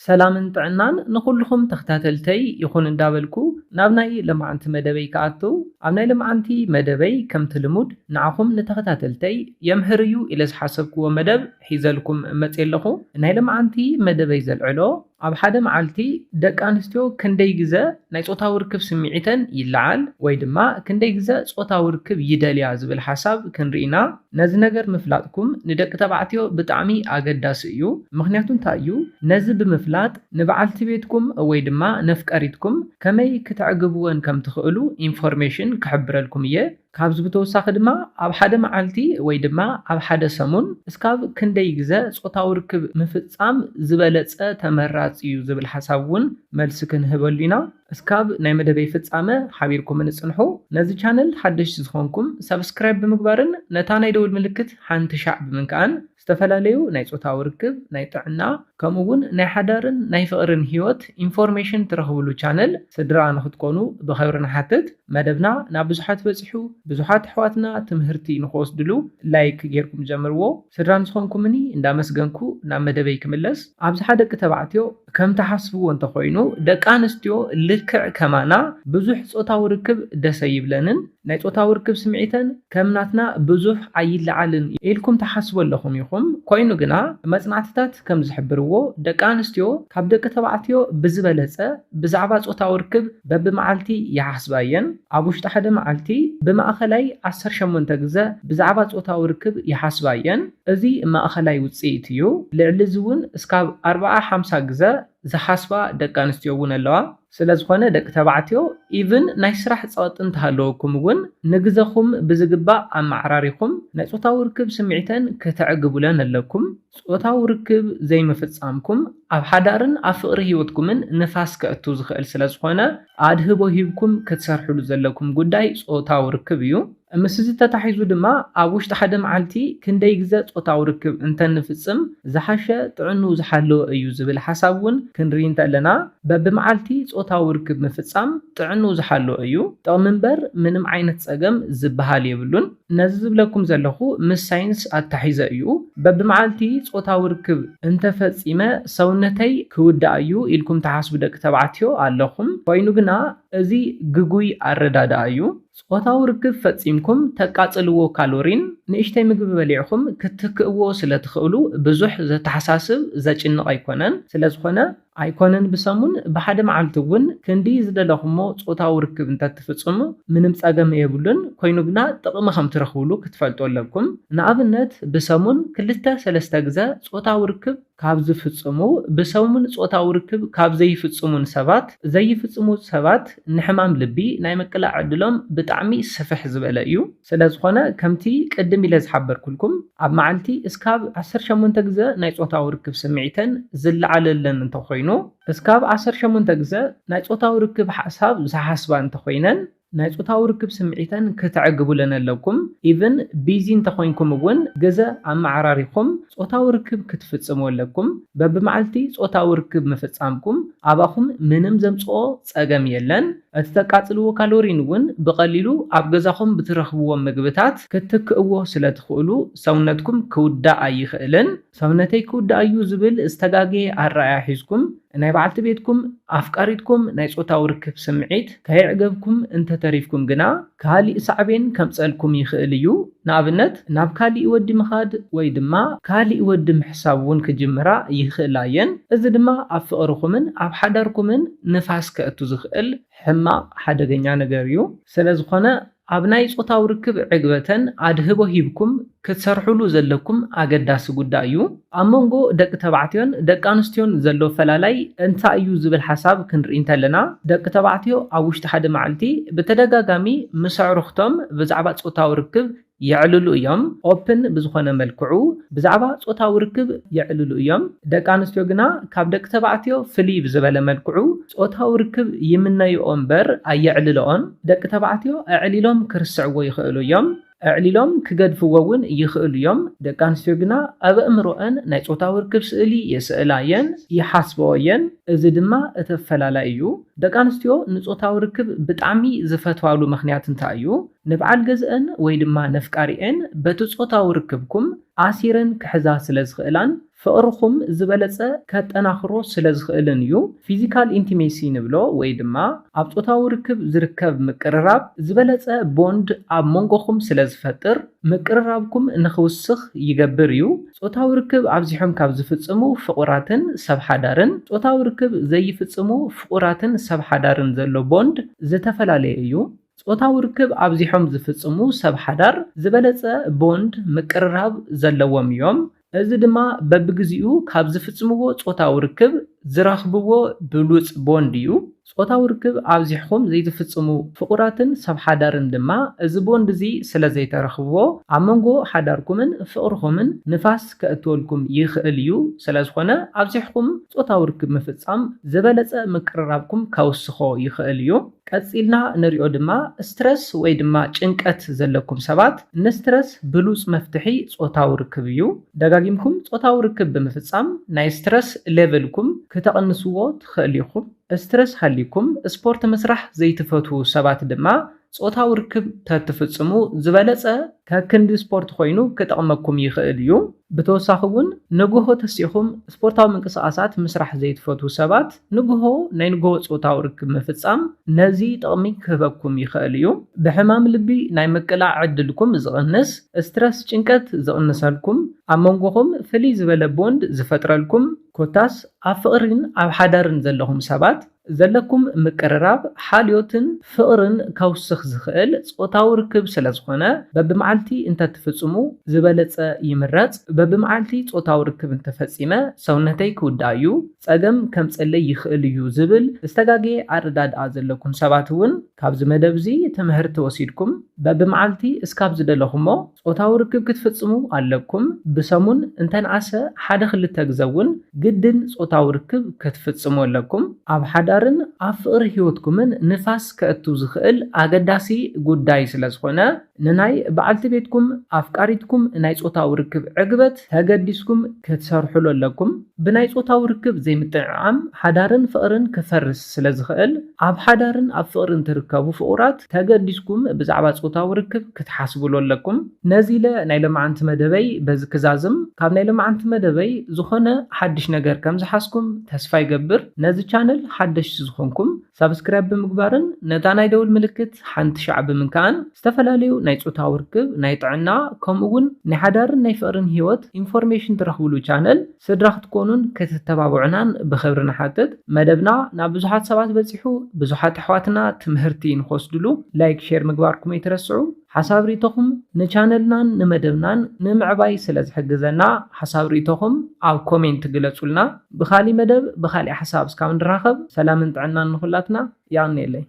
ሰላምን ጥዕናን ንኹልኹም ተኸታተልተይ ይኹን እንዳበልኩ፣ ናብ ናይ ለማዓንቲ መደበይ ክኣቱ፣ ኣብ ናይ ለማዓንቲ መደበይ ከምቲ ልሙድ ንዓኹም ንተኸታተልተይ የምህር እዩ ኢለ ዝሓሰብክዎ መደብ ሒዘልኩም መጽየ ኣለኹ። ናይ ለማዓንቲ መደበይ ዘልዕሎ፣ ኣብ ሓደ መዓልቲ ደቂ ኣንስትዮ ክንደይ ግዘ ናይ ጾታዊ ርክብ ስምዒተን ይለዓል ወይ ድማ ክንደይ ግዘ ጾታዊ ርክብ ይደልያ ዝብል ሓሳብ ክንርኢ ኢና። ነዚ ነገር ምፍላጥኩም ንደቂ ተባዕትዮ ብጣዕሚ ኣገዳሲ እዩ። ምኽንያቱ እንታይ እዩ? ነዚ ብምፍላጥ ንበዓልቲ ቤትኩም ወይ ድማ ነፍቀሪትኩም ከመይ ክተዕግብወን ከም ትኽእሉ ኢንፎርሜሽን ክሕብረልኩም እየ። ካብዚ ብተወሳኺ ድማ ኣብ ሓደ መዓልቲ ወይ ድማ ኣብ ሓደ ሰሙን እስካብ ክንደይ ግዘ ጾታዊ ርክብ ምፍጻም ዝበለጸ ተመራጺ እዩ ዝብል ሓሳብ እውን መልሲ ክንህበሉ ኢና። እስካብ ናይ መደበይ ፍጻመ ሓቢርኩምኒ ጽንሑ። ነዚ ቻነል ሓደሽቲ ዝኾንኩም ሳብስክራይብ ብምግባርን ነታ ናይ ደውል ምልክት ሓንቲ ሻዕ ብምንካእን ዝተፈላለዩ ናይ ጾታዊ ርክብ፣ ናይ ጥዕና፣ ከምኡ እውን ናይ ሓዳርን ናይ ፍቕርን ህይወት ኢንፎርሜሽን ትረኽብሉ ቻነል ስድራ ንኽትኮኑ ብኽብሪ ንሓትት። መደብና ናብ ብዙሓት በጺሑ፣ ብዙሓት ኣሕዋትና ትምህርቲ ንኽወስድሉ ላይክ ጌርኩም ጀምርዎ። ስድራ ንዝኾንኩምኒ እንዳመስገንኩ ናብ መደበይ ክምለስ። ኣብዝሓ ደቂ ተባዕትዮ ከም ትሓስብዎ እንተኾይኑ፣ ደቂ ኣንስትዮ ልክዕ ከማና ብዙሕ ጾታዊ ርክብ ደስ ኣይብለንን፣ ናይ ጾታዊ ርክብ ስምዒተን ከም ናትና ብዙሕ ኣይለዓልን ኢልኩም ትሓስቡ ኣለኹም ኢኹም። ኮይኑ ግና መጽናዕትታት ከም ዝሕብርዎ፣ ደቂ ኣንስትዮ ካብ ደቂ ተባዕትዮ ብዝበለጸ ብዛዕባ ጾታዊ ርክብ በብመዓልቲ ይሓስባ እየን። ኣብ ውሽጢ ሓደ መዓልቲ ብማእኸላይ ዓሰርተ ሸሞንተ ግዘ ብዛዕባ ጾታዊ ርክብ ይሓስባ እየን። እዚ ማእኸላይ ውጽኢት እዩ። ልዕሊ እዚ እውን እስካብ ኣርብዓ ሓምሳ ግዘ ዝሓስባ ደቂ ኣንስትዮ እውን ኣለዋ። ስለ ዝኾነ ደቂ ተባዕትዮ ኢቭን ናይ ስራሕ ጸቕጢ እንተሃለወኩም እውን ንግዘኹም ብዝግባእ ኣመዓራሪኹም ናይ ጾታዊ ርክብ ስምዒተን ከተዕግቡለን ኣለኩም። ጾታዊ ርክብ ዘይምፍጻምኩም ኣብ ሓዳርን ኣብ ፍቕሪ ህይወትኩምን ንፋስ ከእቱ ዝኽእል ስለ ዝኾነ ኣድህቦ ሂብኩም ክትሰርሕሉ ዘለኩም ጉዳይ ጾታዊ ርክብ እዩ። ምስ እዚ ተታሒዙ ድማ ኣብ ውሽጢ ሓደ መዓልቲ ክንደይ ግዘ ጾታዊ ርክብ እንተንፍጽም ዝሓሸ ጥዕንኡ ዝሓለወ እዩ ዝብል ሓሳብ እውን ክንርኢ እንተለና፣ በብመዓልቲ ጾታዊ ርክብ ምፍጻም ጥዕንኡ ዝሓለወ እዩ። ጥቕሚ እምበር ምንም ዓይነት ጸገም ዝበሃል የብሉን። ነዚ ዝብለኩም ዘለኹ ምስ ሳይንስ ኣታሒዘ እዩ። በብመዓልቲ ጾታዊ ርክብ እንተፈጺመ ሰውነተይ ክውዳእ እዩ ኢልኩም ትሓስቡ ደቂ ተባዕትዮ ኣለኹም። ኮይኑ ግና እዚ ግጉይ ኣረዳድኣ እዩ። ጾታዊ ርክብ ፈጺምኩም ተቃጽልዎ ካሎሪን ንእሽተይ ምግቢ በሊዕኹም ክትክእዎ ስለ ትኽእሉ ብዙሕ ዘተሓሳስብ ዘጭንቕ ኣይኮነን። ስለ ዝኾነ ኣይኮነን ብሰሙን ብሓደ መዓልቲ እውን ክንዲ ዝደለኹሞ ጾታዊ ርክብ እንተትፍጽሙ ምንም ጸገም የብሉን። ኮይኑ ግና ጥቕሚ ከም ትረኽብሉ ክትፈልጡ ኣለኩም። ንኣብነት ብሰሙን ክልተ ሰለስተ ግዘ ጾታዊ ርክብ ካብ ዝፍጽሙ ብሰሙን ጾታዊ ርክብ ካብ ዘይፍጽሙን ሰባት ዘይፍጽሙ ሰባት ንሕማም ልቢ ናይ ምቅላዕ ዕድሎም ብጣዕሚ ስፍሕ ዝበለ እዩ። ስለ ዝኾነ ከምቲ ቅድም ኢለ ዝሓበርኩልኩም ኣብ መዓልቲ እስካብ ዓሰርተ ሸሞንተ ግዘ ናይ ጾታዊ ርክብ ስምዒተን ዝለዓለለን እንተኾይኑ እስካብ ዓሰርተ ሸሞንተ ግዘ ናይ ጾታዊ ርክብ ሓሳብ ዝሓስባ እንተኾይነን ናይ ጾታዊ ርክብ ስምዒተን ክተዕግቡለን ኣለኩም። ኢቭን ቢዚ እንተኾይንኩም እውን ግዘ ኣመዓራሪኹም ጾታዊ ርክብ ክትፍጽሙ ኣለኩም። በብመዓልቲ ጾታዊ ርክብ ምፍጻምኩም ኣባኹም ምንም ዘምጽኦ ጸገም የለን። እቲ ተቃጽልዎ ካሎሪን እውን ብቐሊሉ ኣብ ገዛኹም ብትረኽብዎም ምግብታት ክትክእዎ ስለ ትኽእሉ ሰውነትኩም ክውዳእ ኣይኽእልን። ሰውነተይ ክውዳእ እዩ ዝብል ዝተጋገየ ኣረኣእያ ሒዝኩም ናይ በዓልቲ ቤትኩም ኣፍቃሪትኩም ናይ ጾታዊ ርክብ ስምዒት ከየዕገብኩም እንተተሪፍኩም ግና ካሊእ ሳዕቤን ከምጸልኩም ይኽእል እዩ። ንኣብነት ናብ ካሊእ ወዲ ምኻድ ወይ ድማ ካሊእ ወዲ ምሕሳብ እውን ክጅምራ ይኽእላ እየን። እዚ ድማ ኣብ ፍቕርኹምን ኣብ ሓዳርኩምን ንፋስ ከእቱ ዝኽእል ሕማቕ ሓደገኛ ነገር እዩ። ስለ ዝኾነ ኣብ ናይ ጾታዊ ርክብ ዕግበተን ኣድህቦ ሂብኩም ክትሰርሕሉ ዘለኩም ኣገዳሲ ጉዳይ እዩ። ኣብ መንጎ ደቂ ተባዕትዮን ደቂ ኣንስትዮን ዘሎ ፈላላይ እንታይ እዩ ዝብል ሓሳብ ክንርኢ እንተለና ደቂ ተባዕትዮ ኣብ ውሽጢ ሓደ መዓልቲ ብተደጋጋሚ ምስ ኣዕሩኽቶም ብዛዕባ ጾታዊ ርክብ የዕልሉ እዮም። ኦፕን ብዝኾነ መልክዑ ብዛዕባ ጾታዊ ርክብ የዕልሉ እዮም። ደቂ ኣንስትዮ ግና ካብ ደቂ ተባዕትዮ ፍልይ ብዝበለ መልክዑ ጾታዊ ርክብ ይምነይኦ እምበር ኣየዕልልኦን። ደቂ ተባዕትዮ ኣዕሊሎም ክርስዕዎ ይኽእሉ እዮም። ኣዕሊሎም ክገድፍዎ እውን ይኽእሉ እዮም። ደቂ ኣንስትዮ ግና ኣብ ኣእምሮአን ናይ ጾታዊ ርክብ ስእሊ የስእላ እየን፣ ይሓስበኦ እየን። እዚ ድማ እቲ ኣፈላላይ እዩ። ደቂ ኣንስትዮ ንጾታዊ ርክብ ብጣዕሚ ዝፈትዋሉ ምኽንያት እንታይ እዩ? ንበዓል ገዝአን ወይ ድማ ነፍቃሪኤን በቲ ጾታዊ ርክብኩም ኣሲረን ክሕዛ ስለ ዝኽእላን ፍቕርኹም ዝበለጸ ከጠናኽሮ ስለ ዝኽእልን እዩ። ፊዚካል ኢንቲሜሲ ንብሎ ወይ ድማ ኣብ ጾታዊ ርክብ ዝርከብ ምቅርራብ ዝበለጸ ቦንድ ኣብ መንጎኹም ስለ ዝፈጥር ምቅርራብኩም ንኽውስኽ ይገብር እዩ። ጾታዊ ርክብ ኣብዚሖም ካብ ዝፍጽሙ ፍቑራትን ሰብ ሓዳርን ጾታዊ ርክብ ዘይፍጽሙ ፍቑራትን ሰብ ሓዳርን ዘሎ ቦንድ ዝተፈላለየ እዩ። ጾታዊ ርክብ ኣብዚሖም ዝፍጽሙ ሰብ ሓዳር ዝበለጸ ቦንድ ምቅርራብ ዘለዎም እዮም። እዚ ድማ በብግዚኡ ካብ ዝፍጽምዎ ጾታዊ ርክብ ዝረኽብዎ ብሉጽ ቦንድ እዩ። ጾታዊ ርክብ ኣብዚሕኹም ዘይትፍጽሙ ፍቑራትን ሰብ ሓዳርን ድማ እዚ ቦንድ እዚ ስለ ዘይተረኽብዎ ኣብ መንጎ ሓዳርኩምን ፍቕርኹምን ንፋስ ከእትወልኩም ይኽእል እዩ። ስለ ዝኾነ ኣብዚሕኹም ጾታዊ ርክብ ምፍጻም ዝበለጸ ምቅርራብኩም ከውስኾ ይኽእል እዩ። ቀጺልና ንሪኦ ድማ ስትረስ ወይ ድማ ጭንቀት ዘለኩም ሰባት ንስትረስ ብሉጽ መፍትሒ ጾታዊ ርክብ እዩ። ደጋጊምኩም ጾታዊ ርክብ ብምፍጻም ናይ ስትረስ ሌቨልኩም ክተቕንስዎ ትኽእል ኢኹም። ስትረስ ሃሊኩም ስፖርት ምስራሕ ዘይትፈትዉ ሰባት ድማ ጾታዊ ርክብ ተትፍጽሙ ዝበለጸ ከክንዲ ስፖርት ኮይኑ ክጠቕመኩም ይኽእል እዩ። ብተወሳኺ እውን ንግሆ ተሲእኹም ስፖርታዊ ምንቅስቓሳት ምስራሕ ዘይትፈትዉ ሰባት ንግሆ ናይ ንግሆ ጾታዊ ርክብ ምፍጻም ነዚ ጥቕሚ ክህበኩም ይኽእል እዩ። ብሕማም ልቢ ናይ ምቅላዕ ዕድልኩም ዝቕንስ፣ ስትረስ ጭንቀት ዝቕንሰልኩም፣ ኣብ መንጎኹም ፍልይ ዝበለ ቦንድ ዝፈጥረልኩም፣ ኮታስ ኣብ ፍቕሪን ኣብ ሓዳርን ዘለኹም ሰባት ዘለኩም ምቅርራብ ሓልዮትን ፍቕርን ከውስኽ ዝኽእል ጾታዊ ርክብ ስለ ዝኾነ በብመዓልቲ እንተትፍጽሙ ዝበለጸ ይምረጽ። በብመዓልቲ ጾታዊ ርክብ እንተፈጺመ ሰውነተይ ክውዳእ እዩ፣ ጸገም ከምጽለይ ይኽእል እዩ ዝብል ዝተጋገየ ኣረዳድኣ ዘለኩም ሰባት እውን ካብዚ መደብ እዚ ትምህርቲ ወሲድኩም በብመዓልቲ እስካብ ዝደለኹሞ ጾታዊ ርክብ ክትፍጽሙ ኣለኩም። ብሰሙን እንተንኣሰ ሓደ ክልተ ግዘ እውን ግድን ጾታዊ ርክብ ክትፍጽሙ ኣለኩም። ኣብ ሓዳርን ኣብ ፍቕሪ ህይወትኩምን ንፋስ ከእቱ ዝኽእል ኣገዳሲ ጉዳይ ስለ ዝኾነ ንናይ በዓልቲ ቤትኩም ኣፍቃሪትኩም ናይ ጾታዊ ርክብ ዕግበት ተገዲስኩም ክትሰርሑሉ ኣለኩም። ብናይ ጾታዊ ርክብ ዘይምጥዕዓም ሓዳርን ፍቕርን ክፈርስ ስለ ዝኽእል ኣብ ሓዳርን ኣብ ፍቕርን ትርከቡ ፍቑራት ተገዲስኩም ብዛዕባ ጾታዊ ርክብ ክትሓስቡሉ ኣለኩም። ነዚ ኢለ ናይ ሎማዓንቲ መደበይ በዚ ክዛዝም። ካብ ናይ ሎማዓንቲ መደበይ ዝኾነ ሓድሽ ነገር ከም ዝሓዝኩም ተስፋ ይገብር። ነዚ ቻነል ሓደሽቲ ዝኾንኩም ሳብስክራይብ ብምግባርን ነታ ናይ ደውል ምልክት ሓንቲ ሻዕ ብምንካእን ዝተፈላለዩ ናይ ጾታዊ ርክብ፣ ናይ ጥዕና ከምኡ እውን ናይ ሓዳርን ናይ ፍቕርን ህይወት ኢንፎርሜሽን ትረኽብሉ ቻነል ስድራ ክትኮኑን ክትተባብዑናን ብኽብሪ ንሓትት። መደብና ናብ ብዙሓት ሰባት በጺሑ ብዙሓት ኣሕዋትና ትምህርቲ ንክወስድሉ ላይክ ሼር ምግባርኩም ኣይትረስዑ። ሓሳብ ርእይቶኹም ንቻነልናን ንመደብናን ንምዕባይ ስለ ዝሕግዘና ሓሳብ ርእይቶኹም ኣብ ኮሜንት ግለጹልና። ብኻሊእ መደብ ብኻሊእ ሓሳብ እስካብ ንራኸብ ሰላምን ጥዕናን ንኹላትና። የቐንየለይ።